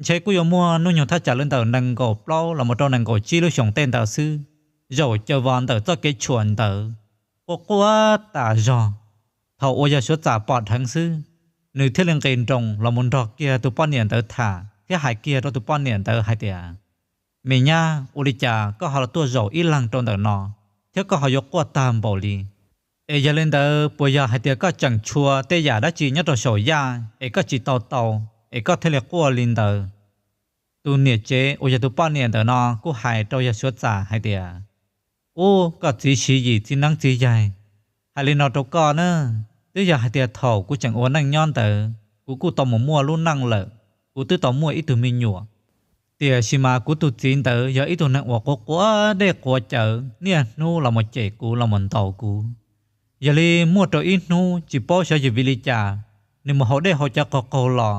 ntshe kuj yuav muaj hnub nyoog thaj tsam li ntawm nees nkaum plaub los mus rau nees nkaum tsib lub xyoos tej ntawd xwb, zaum caws vos ntawm txoj kev tshuam ntawd, quaj quaj tas zog. Thaum uas yawg Suav Txam pom dheev xwb, nws thiaj li nqis nroos los mus nrog kiag tus poj niam ntawd tham thiab hais kiag rau tus poj niam ntawd hais tias, Me nyab, ua li cas koj ho los tuaj zaum ib leeg rau ntawm no, thiab koj ho yuav quaj tag npaum li? Es yog li ntawd puas yog hais tias koj tseem tshuav tej yam dab tsi nyob rau saum yaj es koj tsis tau tau, es koj thiaj li quaj li ntawd? Tus niam tsev uas yog tus poj niam ntawm no kuj hais rau yawg Suav Txam hais tias, Ub, koj txiv Siv Yim txiv neeb txiv yaig, hais li no rau koj na, twb yog hais tias thaum kuv tseem ua neej nyob ntawd kuv kuj tau mus muaj lub neej lawm, kuv twb tau muaj ib tug me nyuam. Tiam sis mas kuv tus txiv ntawd yog ib tug neeg uas quav quav dej quav cawv, niaj hnub los mus cem kuv los mus ntaus kuv. Yog li muaj rau ib hnub tsis paub xyov yog vim li cas, nws mus haus dej haus cawv qaug qaug los,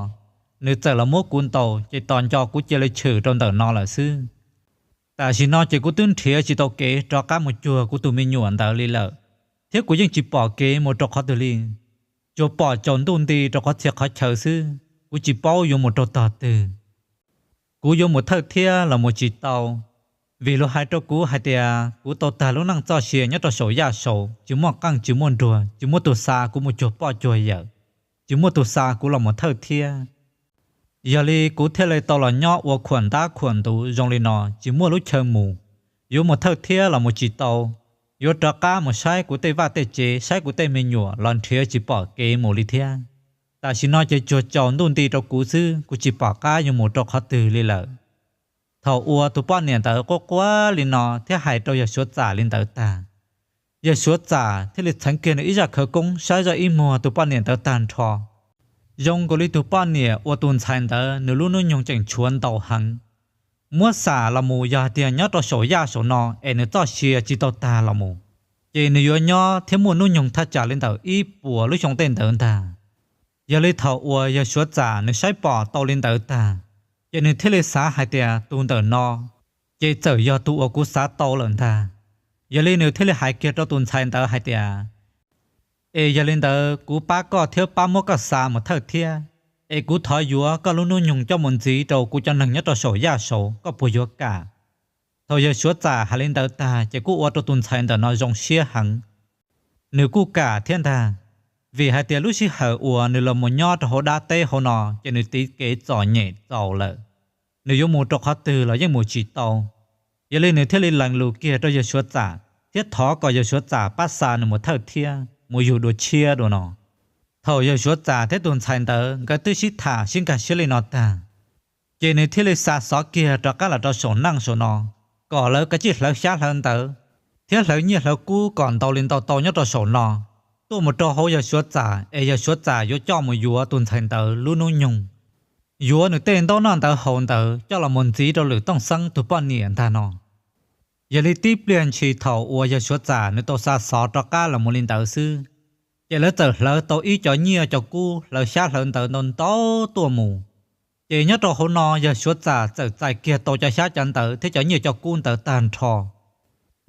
nws txawm los muab kuv ntaus ces tos nco kuv cia li tshwm rau ntawm no lawm xwb. Tam sim no ces kuv twb nrhiav tsis tau kev rov qab mus cuag kuv tus me nyuam ntawd li lawm, thiab kuv yeej tsis pom kev mus rau qhov twg li. Tsuas pom tsaus ntuj nti rau qhov txhia qhov chaw xwb, kuv tsis paub yuav mus rau tog twg. Kuv yuav mus thawj thiab los mus tsis tau, vim luag hais rau kuv hais tias kuv tau tag lub neej txoj sia nyob rau saum yaj saud, tsis muaj qeej tsis muaj nruas, tsis muaj tus xa kuv mus cuag poj cuag yawm, tsis muaj tus xa kuv los mus thawj thiab. Yog li kuv thiaj li tau los nyob ua khuam ntab khuam ntuv zoo li no tsis muaj lub chaw mus, yuav mus thawj thiab los mus tsis tau, yuav rov qab mus saib kuv tej vaj tej tsev, saib kuv tej me nyuam los nrhiav tsis pom kev mus li thiab. Tam sim no ces tsuas tsaus ntuj nti rau kuv xwb, kuv tsis pom qab yuav mus rau qhov twg li lawm. Thaum uas tus poj niam ntawd quaj quaj li no thiab hais rau yawg Suav Txam li ntawd tag, yawg Suav Txam thiaj li txheev kiag nws ib zaj khawv koob saib zoj ib muag tus poj niam ntawd tag nrho. Zoo nkaus li tus poj niam uas tus ntxhais ntawd nws lub hnub nyoog tseem tshuav ntau heev, muab xam los mus yog hais tias nyob rau saum yaj saum no es nws txoj sia tsis tau tag los mus, ces nws yuav nyob thiab muaj hnub nyoog thaj tsam li ntawm ib puas lub xyoo tej ntawd ntag. Yog li thaum uas yawg Suav Txam nws saib pom tau li ntawd tag, ces nws thiaj li xav hais tias tus ntawm no ces txawm yog tus uas kuv xav tau lawm ntag. Yog li nws thiaj li hais kiag rau tus ntxhais ntawd hais tias, Es yog li ntawd kuv pab koj thiab pab muab koj xa mus thawj thiab, es kuv thov yuav koj lub hnub nyoog coj mus ntxiv rau kuv cov neeg nyob rau saum yaj saud, koj puas yuav kam? Thaum yawg Suav Txam hais li ntawd tag ces kuj ua rau tus ntxhais ntawm no zoo siab heev. Nws kuj kam thiab ntag, vim hais tias lub sij hawm uas nws los mus nyob rau hauv dab teb hauv no ces nws tiv kev txom nyem txaus lawm, nws yuav mus rau qhov twg los yeej mus tsis tau. Yog li nws thiaj li lees lus kiag rau yawg Suav Txam thiab thov kom yawg Suav Txam pab xa nws mus thawj thiab mus yug dua tshiab dua no. Thaum yawg Suav Txam thiab tus ntxhais ntawd nkawd twb sib tham sib nkag siab li no tag, ces nws thiaj li xa xov kiag rov qab los rau saum neej saum no, kom lawv kav tsij hlawv xyab hlawv ntawv thiab hlawv nyiaj hlawv kub kom ntau li ntau tau nyob rau saum no, tuaj mus rau hauv yawg Suav Txam es yawg Suav Txam yuav coj mus yuav tus ntxhais ntawd lub hnub nyoog, yuav nws tej ntaub noj ntawv haus ntawd coj los mus ntxiv rau Lwm Tooj Xeeb tus poj niam ntag no. Yog li tib pliag ntshis thaum uas yawg Suav Txam nws tau xa xov rov qab los mus li ntawd xwb, ces lawv txawm hlawv tau ib cov nyiaj cov kub hlawv xyab hlawv ntawv ntau ntau tuaj mus. Ces nyob rau hauv no yawg Suav Txam txawm txais kiag tau cov xyab cov ntawv thiab cov nyiaj cov kub ntawd tag nrho.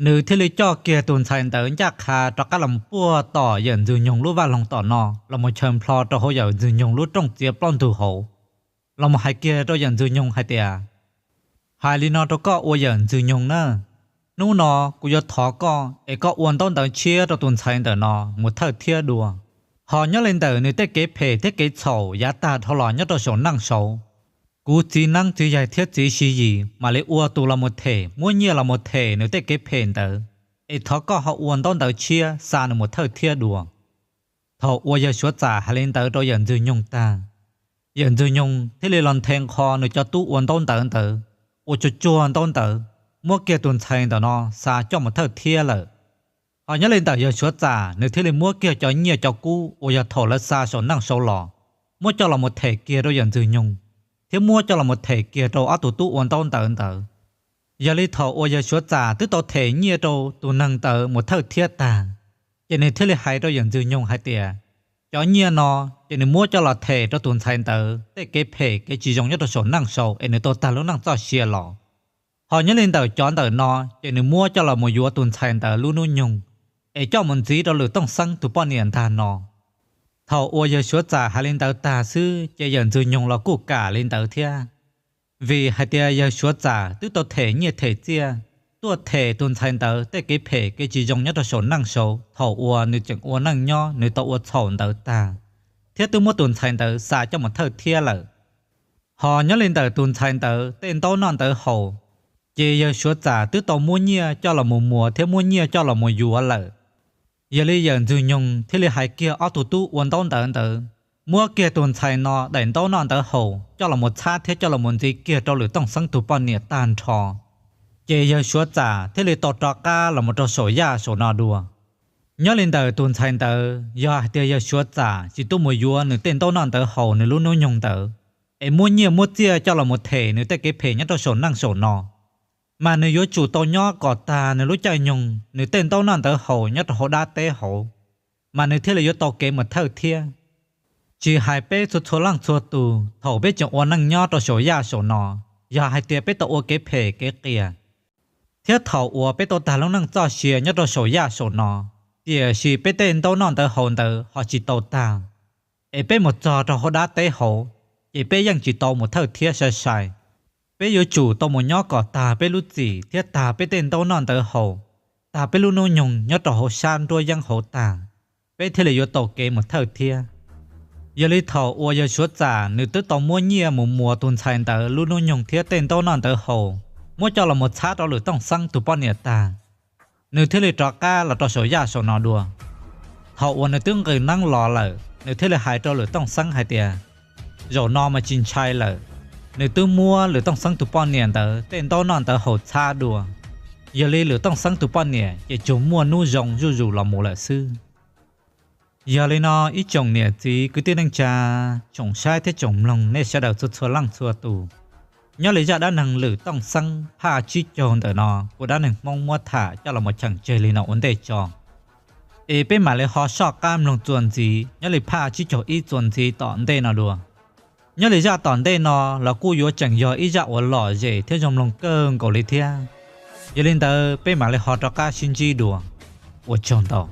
Nws thiaj li coj kiag tus ntxhais ntawd ncaj qha rov qab los puag tom yawm Ntxwg Nyoog lub vaj loog tom no los mus chaws nplho rau hauv yawm Ntxwg Nyoog lub rooj txiav plaub ntug hauv, los mus hais kiag rau yawm Ntxwg Nyoog hais tias, Hais li no rau koj ua yawm Ntxwg Nyoog na, hnub no kuv yuav thov koj es koj ua ntaub ntawv tshiab rau tus ntxhais ntawm no mus thawj thiab dua. Ho nyob li ntawm nws tej kev phem thiab kev txhaum yav tag dhau los nyob rau saum neej saud, kuv txiv neeb txiv yaig thiab txiv Siv Yis mam li ua tus los mus them, muab nyiaj los mus them nws tej kev phem ntawd, es thov koj ho ua ntaub ntawv tshiab xa nws mus thawj thiab dua. Thaum uas yawg Suav Txam hais li ntawd rau yawm Ntxwg Nyoog tag, yawm Ntxwg Nyoog thiaj li los nthe nqho nws cov tub ua ntaub ntawv ntawd, ua tsuag tsuag ntaub ntawv, muab kiag tus ntxhais ntawm no xa coj mus thawj thiab lawm. Ho nyob li ntawm yawg Suav Txam nws thiaj li muab kiag cov nyiaj cov kub uas yog thaum lawv xa saum neej saud los, muab coj los mus them kiag rau yawm Ntxwg Nyoog, thiab muab coj los mus them kiag rau ob tug tub ua ntaub ntawv ntawd. Yog li thaum uas yawg Suav Txam twb tau them nyiaj rau tus neeg ntawd mus thawj thiab tag, ces nws thiaj li hais rau yawm Ntxwg Nyoog hais tias, cov nyiaj no ces nws muab coj los them rau tus ntxhais ntawd tej kev phem kev tsis zoo nyob rau saum neej saud es nws tau tag lub neej txoj sia los. Ho nyob li ntawm cov ntawm no ces nws muab coj los mus yuav tus ntxhais ntawd lub hnub nyoog, es coj mus ntxiv rau Lwm Tooj Xeeb tus poj niam ntag no. Thaum uas yawg Suav Txam hais li ntawd tag xwb ces yawm Ntxwg Nyoog los kuj kam li ntawd thiab, vim hais tias yawg Suav Txam twb tau them nyiaj them txiaj tuaj them tus ntxhais ntawd tej kev phem kev tsis zoo nyob rau saum neej saud thaum uas nws tseem ua neej nyob nws tau ua txhaum ntawd tag, thiab twb muab tus ntxhais ntawd xa coj mus thawj thiab lawm. Ho nyob li ntawm tus ntxhais ntawd tej ntaub noj ntawv haus, ces yawg Suav Txam twb tau muab nyiaj coj los mus muas thiab muab nyiaj coj los mus yuav lawm. Yog li yawm Ntxwg Nyoog thiaj li hais kiag ob tug tub ua ntaub ntawv ntawd, muab kiag tus ntxhais no daim ntaub noj ntawv haus coj los mus txhab thiab coj los mus ntxiv kiag rau Lwm Tooj Xeeb tus poj niam tag nrho. Ces yawg Suav Txam thiaj li tau rov qab los mus rau saum yaj saum no dua. Nyob li ntawm tus ntxhais ntawd, yog hais tias yawg Suav Txam tsis tuaj mus yuav nws tej ntaub noj ntawv haus nws lub hnub nyoog ntawd, es muab nyiaj muab txiaj coj los mus them nws tej kev phem nyob rau saum neej saum no, mas nws yuav tsum tau nyob kom tag nws lub caij nyoog nws tej ntaub noj ntawv haus nyob rau hauv dab teb hauv, mas nws thiaj li yuav tau kev mus thawj thiab. Tsis hais peb txhua txhua leej txhua tus thaum peb tseem ua neej nyob rau saum yaj saum no, yog hais tias peb tau ua kev phem kev qias, thiab thaum uas peb tau tag lub neej txoj sia nyob rau saum yaj saum no, tiam sis peb tej ntaub noj ntawv haus ntawd ho tsis tau tag, es peb mus txog rau hauv dab teb hauv, ces peb yeej tsis tau mus thawj thiab sai sai. Peb yuav tsum tau mus nyob kom tag peb lub txim thiab tag peb tej ntaub noj ntawv haus, tag peb lub hnub nyoog nyob rau hauv sab nruab yeeb hauv tag, peb thiaj li yuav tau kev mus thawj thiab. Yog li thaum uas yawg Suav Txam nws twb tau muab nyiaj mus muas tus ntxhais ntawd lub hnub nyoog thiab tej ntaub noj ntawv haus muab coj los mus txhab rau Lwm Tooj Xeeb tus poj niam tag, nws thiaj li rov qab los rau saum yaj saum no dua. Thaum uas nws twb nqis neeb los lawm, nws thiaj li hais rau Lwm Tooj Xeeb hais tias, zaum no mas tsis ntshai lawm, nws twb muab Lwm Tooj Xeeb tus poj niam ntawd tej ntaub noj ntawv haus txhab dua. Yog li Lwm Tooj Xeeb tus poj niam ces tsuas muaj hnub zoo zuj zus los mus lawm xwb. Yog li no ib tsoom niam txiv kwv tij neej tsa, tsoom saib thiab tsoom mloog nej sawv daws txhua txhua leej txhua tus, nyob li zaj dab neeg Lwm Tooj Xeeb phaj tsib caug ntawm no kuv Dab Neeg Hmoob muab tham coj los mus cheem tseg li no ua ntej tso. Es peb mam li ho soj qab mloog txuas ntxiv nyob li phaj tsib caug ib txuas ntxiv tom ntej no dua. Nyob li zaj tom ntej no los kuj yuav tseem yog ib zaj uas lom zem thiab zoo mloog kawg nkaus li thiab. Yog li ntawd peb mam li ho rov qab sib ntsib dua. Ua tsaug ntau.